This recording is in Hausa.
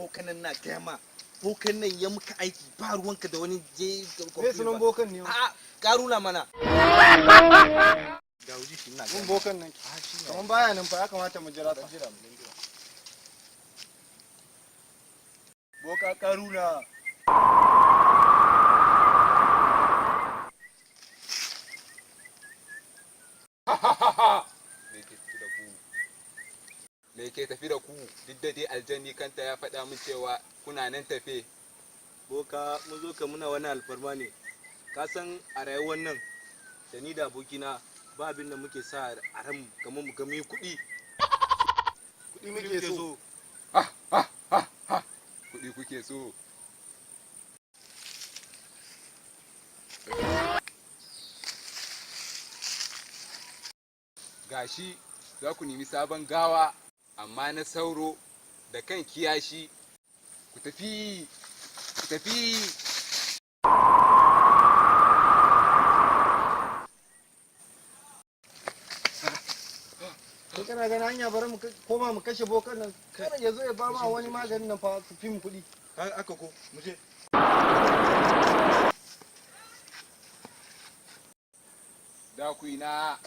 Bokan nan na gaya ma, bokan nan ya muka aiki, ba ruwanka da wani je. Me sunan bokan ne? A Karuna mana. Ga wuji shi, ina Mun gaya ma. Bokan nan kaman baya nan fa, ya kamata mu jira sa. Boka Karuna. Me ke tafi da ku? Me ke tafi da ku? Duk da dai aljanni kanta ya faɗa min cewa kuna nan tafe. Boka, mun zo ka muna wani alfarma ne. Ka san a rayuwar nan da ni da abokina ba abin da muke sa a ranmu kamar mu ga mu yi kuɗi. Kuɗi muke so. Kuɗi kuke so. Gashi za ku nemi sabon gawa, amma na sauro da kan kiyashi. Ku tafi, ku tafi. Kai kana ganin hanya, bari mu koma mu kashe bokan nan, kada ya zo ya ba ma wani maganin nan fa su fi mu kuɗi. Aka ko mu je. Da ku ina?